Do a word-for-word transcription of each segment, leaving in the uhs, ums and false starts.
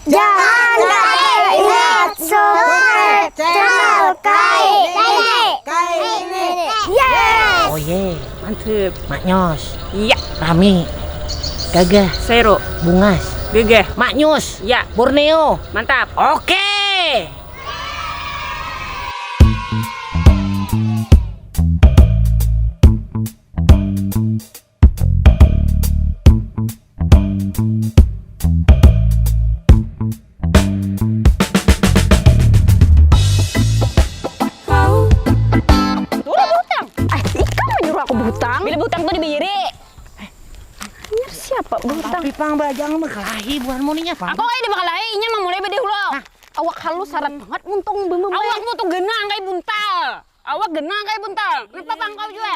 Jangan lupa ingat subscribe channel Kai Nini. Kai Nini. Yes. Oh ye, mantep. Maknyos. Iya. Rami. Gagah. Sero. Bungas. Gagah. Maknyus. Ya. Borneo. Mantap. Oke. Turun hutang. Ah, ikam menyuruh aku berhutang. Bila berhutang tuh dibiri. Hanyar siapa berhutang? Tapi pang, Mbak, jangan berkelahi buhanmu nih, Pak. Aku kayak dibakalahi, inya memulai bade hulu. Nah. Awak halus sarat banget muntung bememai. Awakmu tuh genang kayak buntal. Awak genang kayak buntal. Kenapa pang kau juga?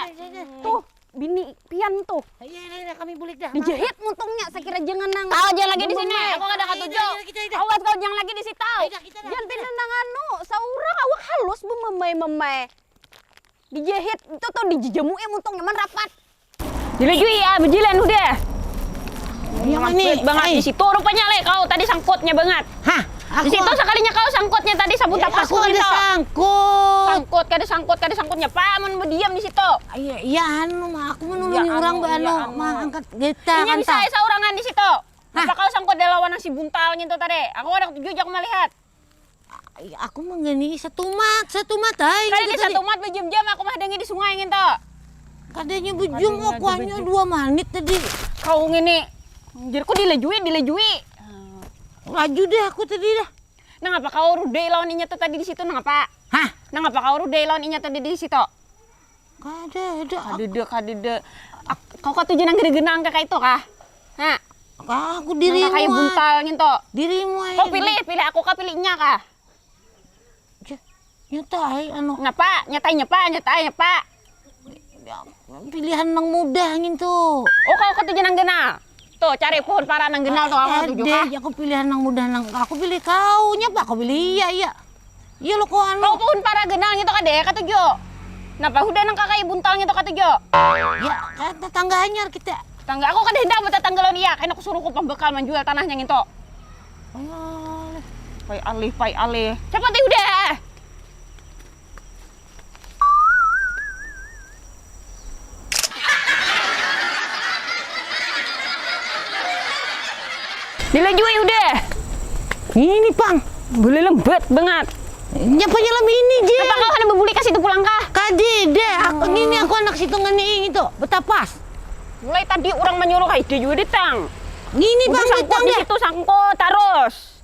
Tuh, bini pian tuh. Iya, iya, iya, kami bulik dah. Dijahit muntungnya sakira jangan nang. Kau jangan lagi di sini. Aku kada katuju. Awas kau jangan lagi di situ. Jangan pindah nang anu, saurang awak halus bememai-memai. Dijahit itu tuh dijejemui muntungnya man rapat. Dilajui ya, bejilan udah. Iya, Mani. Banget di situ rupanya le kau tadi sangkutnya banget. Hah? Di situ sekalinya kau sangkutnya tadi sabun tapas aku ada gitu. Sangkut. Sangkut, kada sangkut, kada sangkutnya. Pak, mun berdiam di situ. Iya, iya, anu, aku menulungi orang, anu, anu, mah angkat getah. Ini bisa ya saurangan di situ. Nah. Apa kau sangkut dalam lawan nang si buntal ngintu tadi? Aku kada ketuju aku melihat. Ai, aku mengani satumat, satumat, ai. Kada di satumat bejam-jam aku mah dangi di sungai ngintu. Kadanya bejam aku hanya dua menit tadi. Kau ngini, jerku dilejui, dilejui. Laju deh aku tadi dah. Nang apa kau rudai lawan inya tuh tadi di situ, nang apa? Hah? Nang apa kau rudai lawan inya tadi di situ? Kada ada. Kadada, kadada. Kau katuju nang gede genang kakak itu kah? Hah? Aku dirimu. Nang kakak buntal ngintu. Dirimu ai. Kau pilih, pilih aku kah pilih inya kah? Nyata ai anu. Nyapa, nyatai nyapa, nyatai nyapa. Pilihan nang mudah ngintu. Oh, kau katuju nang genal. Tuh, cari pohon para nang genal tuh, aku katuju kah? Aku pilihan nang mudah nang aku pilih kau, nyapa aku pilih iya iya. Iya lo kau anu. Kau pohon para genal ngintu kada katuju. Napa hudah nang kakai buntal ngintu katuju? Ya, kan tetangga hanyar kita. Tetangga aku kada hendak bertetangga lawan iya, kaina aku suruh ku pambekal manjual tanahnya ngintu. Pai alih, pai alih. Cepat deh udah. Dilajui udah. Ini pang. Boleh lembut banget. Nyapa nyalam ini je? Apa kau kada bebulik ke situ pulang kah? Kadi deh, aku ini aku anak situ ngeni itu betapas. Mulai tadi orang menyuruh kayak dia juga datang. Ini pang datang deh. Situ sangkut terus.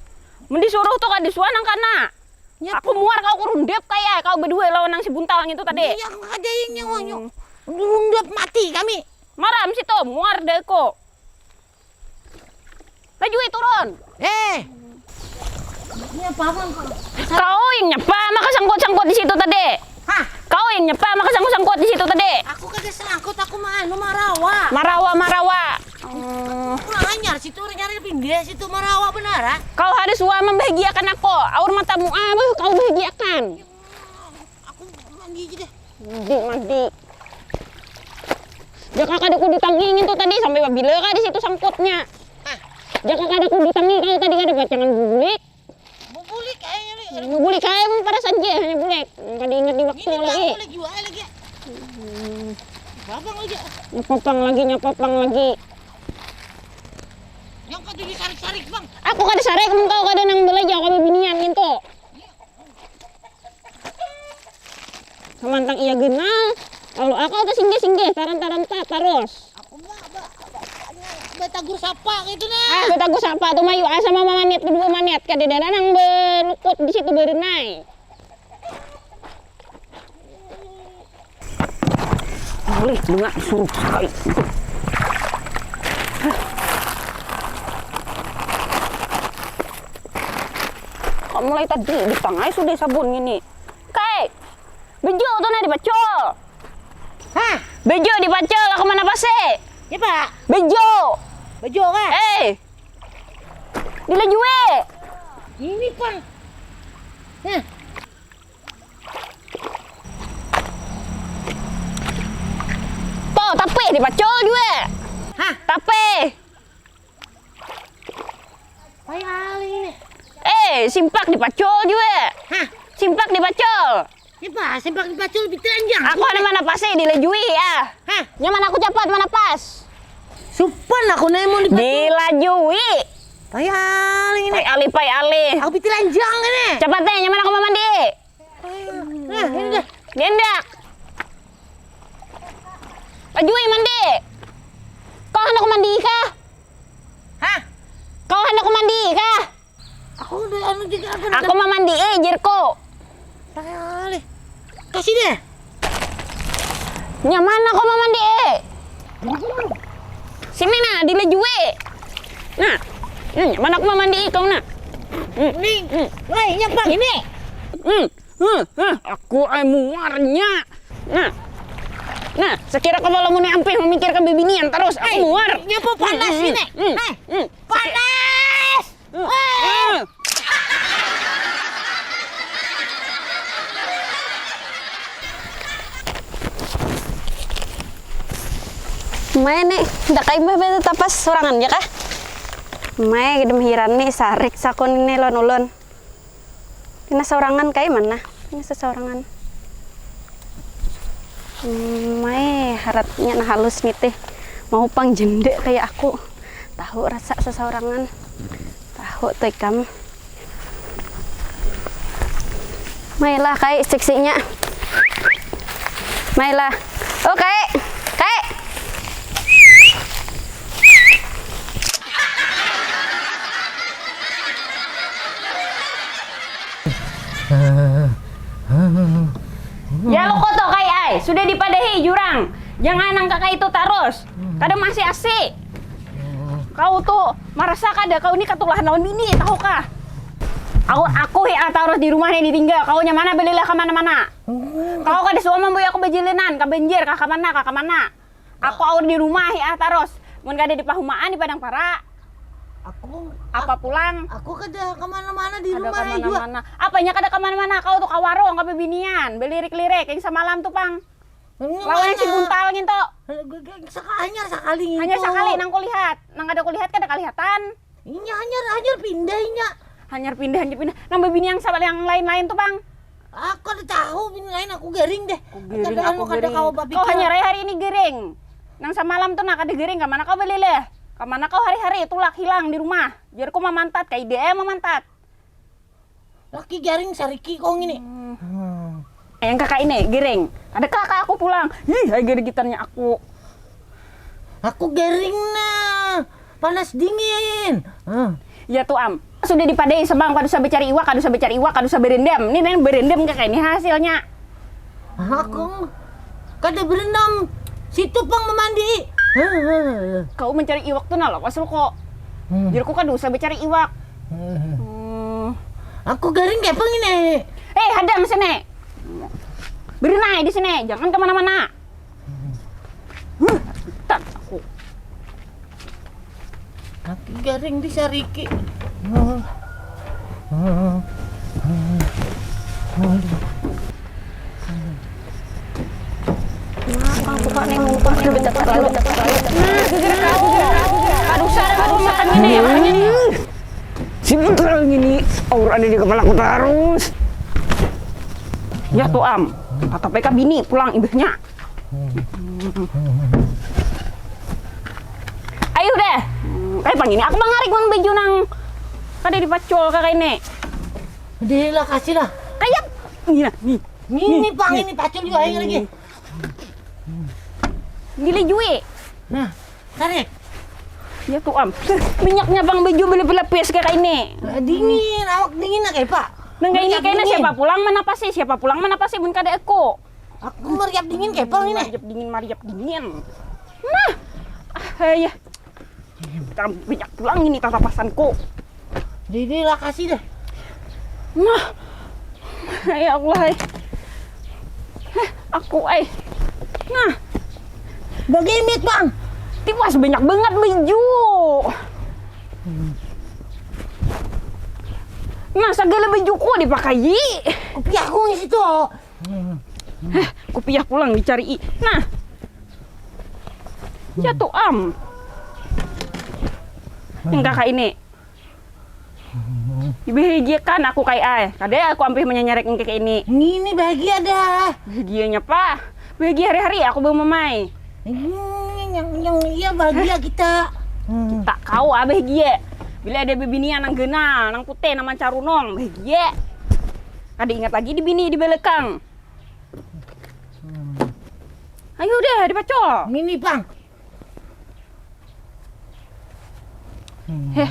Mun disuruh tuh kada suah nang kana. Aku muar kau kurundap kaya kau berdua lawan nang si buntal ngitu tadi. Iya, aku kada ingin nyawanya. Kurundap mati kami. Maram situ, muar deh ko. Laju eh, turun. Eh. Ini apa bang? Kau yang nyapa maka sangkut-sangkut di situ tadi. Hah? Kau yang nyapa maka sangkut-sangkut di situ tadi. Aku kada sangkut, aku mah anu marawa. Marawa, marawa. Kurang anyar situ, orang nyari pinggir situ marawa benar ah. Kau harus suah membahagiakan aku. Aur matamu ah, kau bahagiakan. Aku mandi aja deh. Mandi, mandi. Jaka kada ku ditangi ngintu tadi sampai babila kah di situ sangkutnya. Jaka kada ku ditangi kau tadi kada pacangan bulik. Bubulik aja nih. Bubulik aja mun pada saja hanya bulik. Kada ingat di waktu lagi. Ini lagi ya. Babang lagi. Nyapapang lagi, nyapapang lagi. Yang kau tuju sarik-sarik bang. Aku kada sarik mun kau kada nang belajar kau binian ngintu. Samantang iya genal, lalu akal tuh singgih-singgih, taran-taran ta tarus. Aku mah ba- ba- ba- batagur sapa gitu nah. Ah, batagur sapa tuh mayu asa mama manit kedua manit kada ada nang belukut di situ berenai. Boleh bunga suruh sekali. Kok mulai tadi di tangai sudah sabun ini. Kai, bejo tuh nah dipacul. Hah? Bejo dipacul, aku mana pase? Ya pak. Bejo. Bejo kah? Eh, dilajui. Ini pang. Nah. Tuh, tapi dipacul juga. Hah? Tapi. Pai alih ini. Eh, simpak dipacul jua. Hah? Simpak dipacul. Siapa? Simpak dipacul, pitelanjang. Aku handak manapasi, dilajui ah. Hah? Nyaman aku capat manapas. Supan aku nemu dipacul. Dilajui. Pai alih ini. Pai alih, pai alih. Aku pitelanjang ini. Capat deh, nyaman aku mamandi. Nah, ini dah. Gendak. Lajui mandi. Kau handak mandi kah? Hah? Kau handak mandi kah? Aku udah anu juga, aku udah. Aku mamandi, eh, jirku. Tali. Kasih deh. Nyaman aku mamandi, eh. Sini nah, dilajui. Nah. Hmm, nyaman aku mamandi, kau nah. Hmm. Nih. Hmm. Woi, nyapa ini? Hmm. Huh, huh, aku ai muarnya. Nah. Nah, sakira kepalamu ni ampih mamikirkan bibinian tarus, aku muar. Nyapa panas ini? Hmm, hmm, hmm. Panas! Hmm, hmm. Mai ni, handak ai mah beta tapas sorangan ja kah? Mai, kada mahiran ni, sarik sakun ini lawan ulun. Pina saurangan kai mana? Pina sasaurangan. Hmm, mai haratnya nah halus nih teh. Mau pang jende kayak aku. Tahu rasa sasaurangan. Tahu tuh ikam. Mailah kai seksinya. Mailah. Oh, kai. Kai. Ya, loko to, Kai ai, sudah dipadahi jurang. Jangan nang kaka itu tarus. Kada maasi-asi. Kau tu marasa kada kau ni katulahan lawan bini, tahu kah? Aku, aku hi ah tarus di rumah ni ditinggal. Kau nya mana balilah ka mana-mana. Kau kada suah mambawa aku bajalanan ka banjar kah, ka mana kah, ka mana. Aku aur di rumah hi ah tarus. Mun kada di pahumaan di Padang Para. Aku apa pulang? Aku kada kemana-mana di rumah ai jua. Apanya kada kemana-mana? Kau tu ka warung, ka bibinian, belirik-lirik yang samalam tu pang. Lawan si buntal ngintu. Hanyar sakali ngintu. Hanyar sakali nang kulihat. Nang kada kulihat kada kalihatan. Inya hanyar, hanyar pindah inya. Hanyar pindah, hanyar pindah. Nang babini yang sama, yang lain-lain tu pang. Aku kada tahu bini lain, aku garing deh. Aku garing, aku garing. Kada anu, kada kawa bapikir. Kau hanyar ai hari ini garing. Nang samalam tu nah kada garing, ka mana kau balilih? Ka mana kau hari-hari tulak hilang di rumah? Jarku mamantat, kaida ai mamantat. Laki garing sariki kau ngini. Hmm. Yang kakak ini garing. Ada kakak aku pulang. Ih, ai garigitannya aku. Aku garing nah. Panas dingin. Hmm. Ya tu am. Sudah dipadai sabang, kada usah bacari iwak, kada usah bacari iwak, kada usah berendam. Ini nang berendam kakak ini hasilnya. Aku kada berendam. Situ pang mamandi. Kau mencari iwak tu nah lawas lo kok. Hmm. Jadi aku kada usah mencari iwak. Hmm. Hmm. Aku garing kepang ini. Eh, hadang sini. Berenai di sini, jangan kemana-mana. Huh, tak aku. Kaki garing disariki. Nah, gegara kau. Aduh, sarang aku makan ini, makan ini. Si Putra ini aur ada di kepala aku terus. Ya tuh am, tatap aja bini pulang imbahnya. Ayo deh. Kayak pang ini aku mangarik mun baju nang kada dipacul kakak ini. Di lah kasih lah. Kayak ini lah, nih. Ini pang ini pacul juga ayo lagi. Dilijui. Nah, tarik. Ya tuh am. Minyaknya pang baju beli pelapis kakak ini. Dingin, awak dingin lah kayak pak. Nang kayak ini kayaknya siapa pulang mana pasti, siapa pulang mana pasti mun kada aku. Aku mariap dingin kepal ini. Mariap dingin, mariap dingin. Nah. Ah, ya. Banyak pulang ini tatapasanku. Didi lah kasih deh. Nah. Ya Allah. Heh, aku ai. Nah. Bagimit, Bang. Tiwas banyak banget baju. Nah, segala bajuku dipakai. Kopi aku ngisi tuh. Heh, kupiah pulang dicarii. Nah. Jatuh am. Yang kakak ini. Bahagia kan aku kai ai. Kada aku ampih manyanyarek engke kaini. Ngini bahagia dah. Bahagianya pah. Bahagia hari-hari aku bemamai. Yang, yang iya bahagia kita. Hmm. Kita kau ah bahagia. Bila ada bebinian nang genal, nang putih, nang mancarunong, bahagia. Kada ingat lagi di bini di belakang. Hmm. Ayo deh dipacol. Ngini bang. Hmm. Heh,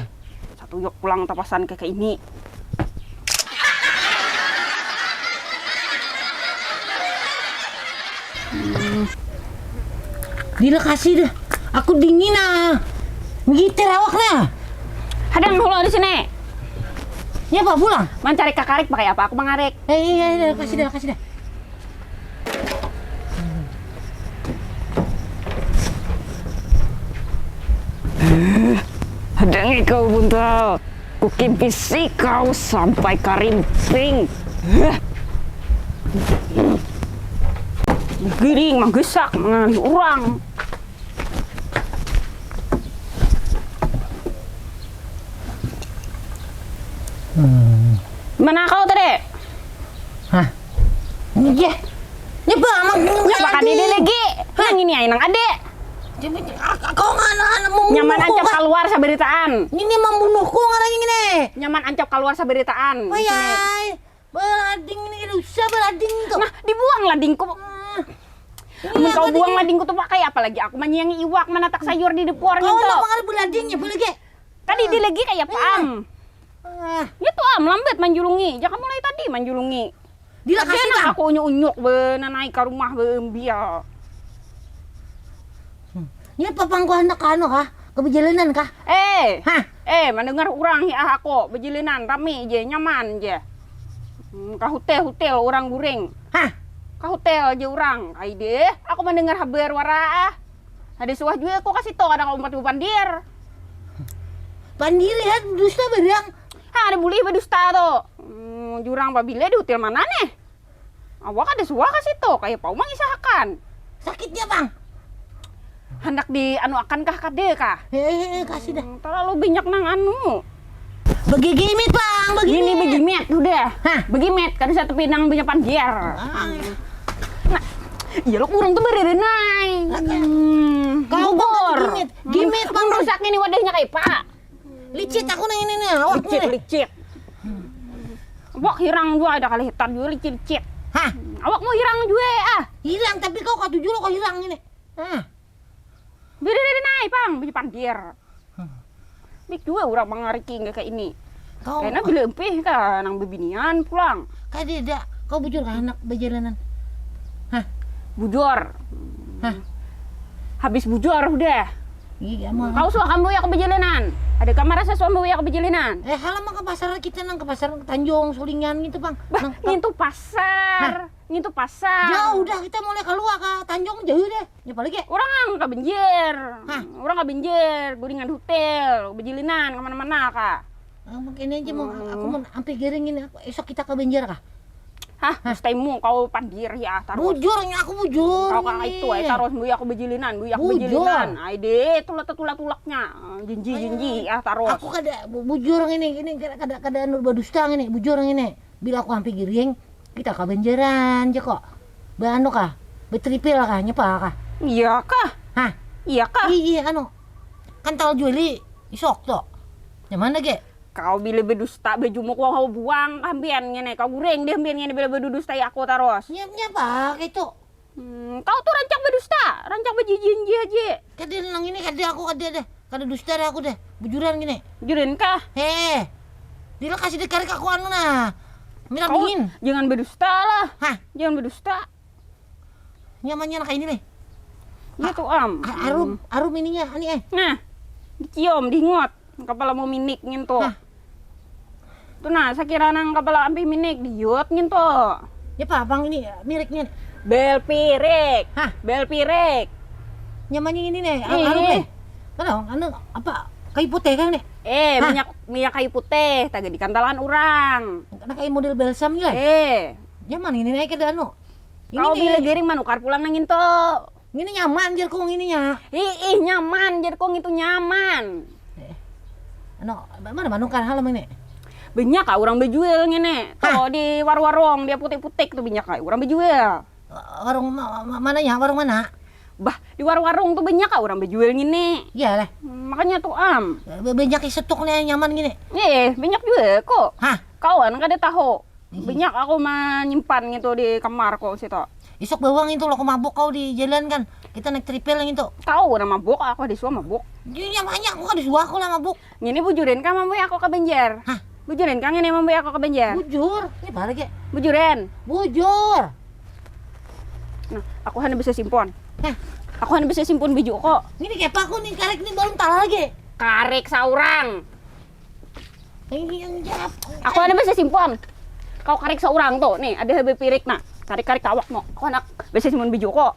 satu yuk pulang tapasan kayak ini. Hmm. Di lokasi dah. Aku dingin ah. Ngitir awak nah. Hadang dulu di sini. Ya pak pulang. Mencari kakarik pakai apa? Aku mengarik. Eh iya iya iya kasih dah kasih dah. Hadangi kau buntal, kukimpisi kau sampai karimping. Giring manggesak mengalih orang. Hmm. Mana kau tadi? Hah? Iya. Nyepa, mang, Nyepa kan ini lagi. Nang ini ayo nang ade. Kau ngana anak mau Nyaman ancap keluar saberitaan. Ini membunuhku ngarannya ini. Nyaman ancap keluar saberitaan. Wayai. Belading ini dosa belading tuh. Nah, dibuang ladingku. Hmm. Mun kau buang ladingku tuh pakai apalagi aku manyiangi iwak manatak sayur di depur gitu. Kau ndak mangar beladingnya boleh ge. Tadi dia lagi kayak pam. Ah. Ya tuh am lambat manjulungi. Jangan mulai tadi manjulungi. Dila kasih nah. Aku unyuk unyuk be nanai ke rumah be embia. Hmm. Ini apa pangku anak kano kah? Kebejelenan kah? Eh. Hah? Eh, mendengar orang ya aku bejelenan rame je, nyaman je. Hmm, ke hotel hotel orang guring. Hah? Ke hotel aja orang. Ai deh, aku mendengar habar wara ah. Ada suah juga aku kasih tau ada kamu empat pandir. Pandir ya, dusta barang. Ha, ada boleh berdusta tuh. Hmm, jurang pabila di hotel mana nih? Awak ada suah ka situ, kaya pau mangisahakan. Sakitnya pang. Handak di anu akan kah kada kah? Hehehe, kasih dah. Hmm, terlalu banyak nang anu. Begigimit pang, begimit. Ini begimit, udah. Hah? Begimit, kada satu pinang punya pandiar. Ah. Nah, iya lo kurang tuh bererenai. Hmm, Kau gugur. Gimit, gimit, pang. Rusak ini wadahnya kayak pak. Licit aku nang ini nih, awak licit, nih. Licit. Awak hirang juga ada kali hitam juga licit-licit. Hah? Awak mau hirang juga ah. Hirang tapi kau kau jujur kau hirang ini. Hah? Beri dari naik pang, beri pandir. Bik juga orang mengariki enggak kayak ini. Kau... Karena bila empih kan nang bebinian pulang. Kada ada. Kau bujur kan anak bejalanan. Hah? Bujur. Hah? Habis bujur udah. Iya, mau. Kau suah kamu ya kebejelenan. Ada kamar rasa suami ya kebejelenan. Eh, halam ke pasar kita nang ke pasar Tanjung Sulingan gitu, Bang. Bah, nang, ngintu pasar. Hah? Ngintu pasar. Jauh dah kita mulai keluar ke Tanjung jauh deh. Ya paling ya. Orang ke Benjir. Hah? Orang ke Benjir, guringan hotel, bejelenan kemana-mana kak. Oh, mungkin aja mau hmm. Aku mau sampai giring ini aku esok kita ke Benjir kah? Hah, mustaimu kau pandir ya tarus. Bujurnya aku bujur. Kau kang itu eh tarus buya aku bejilinan, buya aku bejilinan. Ai deh, tulat tulak tulaknya. Jinji jinji ya tarus. Aku kada bujur ini ini kada kada anu berdusta ini, bujur ini. Bila aku hampir giring, kita kabanjaran je kok. Banu kah? Betripil kah? Nyepa kah? Iya kah? Hah? Iya kah? Iya anu. Kantal juli isok to. Yang mana ge? Kau bila bedusta bejumuk wong kau buang kampian ngene kau guring deh kampian ngene bila bedudustai aku taros. Nyap nyap ah itu. Hmm, kau tu rancak bedusta, rancak bejijinji haji. Kada nang ini kada aku kada deh, kada dusta deh aku deh, bujuran gini. Bujuran kah? Heh, dila kasih dekarik aku anu nah, milah dingin. Jangan bedusta lah. Hah? Jangan bedusta. Nyamannya anak ini nih. Iya tuh am. Harum, harum ininya, ani eh. Nah, dicium, diingot. Kapala mau minik ngintu. Hah. Tu nah, sakira nang kapala ampih minik, diut ngintu. Ya pah, pang ini miriknya. Bel pirik. Hah. Bel pirik. Nyamannya ini nih, anu nih. Mana, anu apa? Kayu putih kan nih? Eh, Hah. minyak minyak kayu putih, taga di kantalan urang. Nah, kayak model balsam ya? Eh. Nyaman ini naik ke anu. Ini Kau nih. bila giring manukar pulang nang ngintu. Ngini nyaman jarku ngini nya. Ih, ih nyaman jarku ngitu nyaman. Eh, anu, mana manukar halam ini? Banyak kah urang bajual ngini? Tuh, di warung-warung, di aputik-aputik tuh banyak kah urang bajual? Warung ma-, ma-, mananya? Warung mana? Bah, di warung-warung tuh banyak kah urang bajual ngini? Iya lah. Hmm, makanya tuh am. Ba-, banyak setok nih nyaman gini. Eh, banyak juga kok. Hah? Kawan kada tahu. Banyak aku manyimpan gitu di kamar kok situ. Isuk bawang itu lo, aku mabuk kau di jalan kan. Kita naik tripel yang itu. Kau nah mabuk, aku ada suah mabuk. Jadi nyamannya aku kada suah aku lah mabuk. Ngini bujuran kah mamui aku ke Banjar? Hah? Bujuran kah ngini mamui aku ke Banjar? Bujur. Ini apa lagi? Bujuran. Bujur. Nah, aku hana bisa simpon. Hah? Aku hana bisa simpon baju kok. Ini kayak apa aku nih, karek nih belum talah lagi. Karek saurang. Ini yang jawab. Aku hana bisa simpon. Kau karek saurang tuh, nih ada habis pirik nah. Karek-karek awak mau. Aku hana bisa simpon baju kok.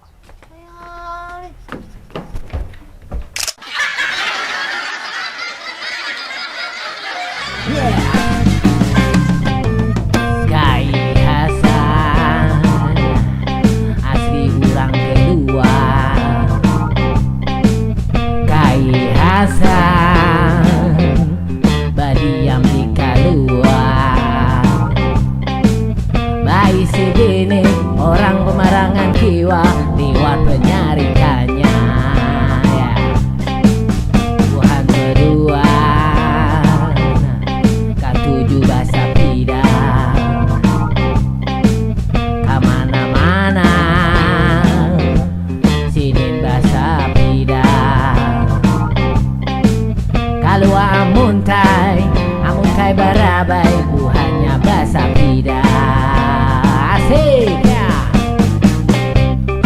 Kai Hasan asli urang Kelua. Kai Hasan badiam di Kalua. Baisi bini orang pemarangan kiwa liwat penyarikannya. Ya. Buhan kedua katuju basapida kamana-mana. Sidin basapida kalua amun kai, amun kai barabai buhannya basapida. Asik ya.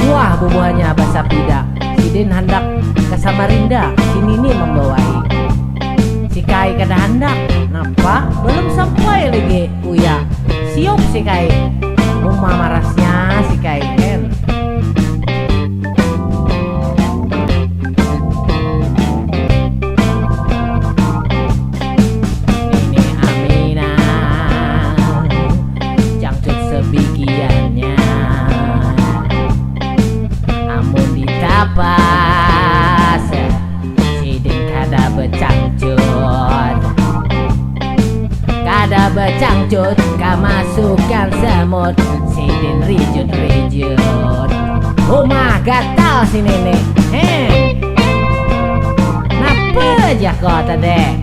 Wah bubuhannya basapida. Sidin handak ke Samarinda, si Nini membawai. Si Kai kada handak, napa? Belum sampai lagi, uya. Siup si Kai. Uma marasnya si Kai, hen. Nini Aminah, cangcut sebigiannya. Amun ditapas, sidin kada becangcut. Kada becangcut, kamasukan semut, sidin rijut-rijut. Uma gatal si Nini, heh. Napa ja ko tadi?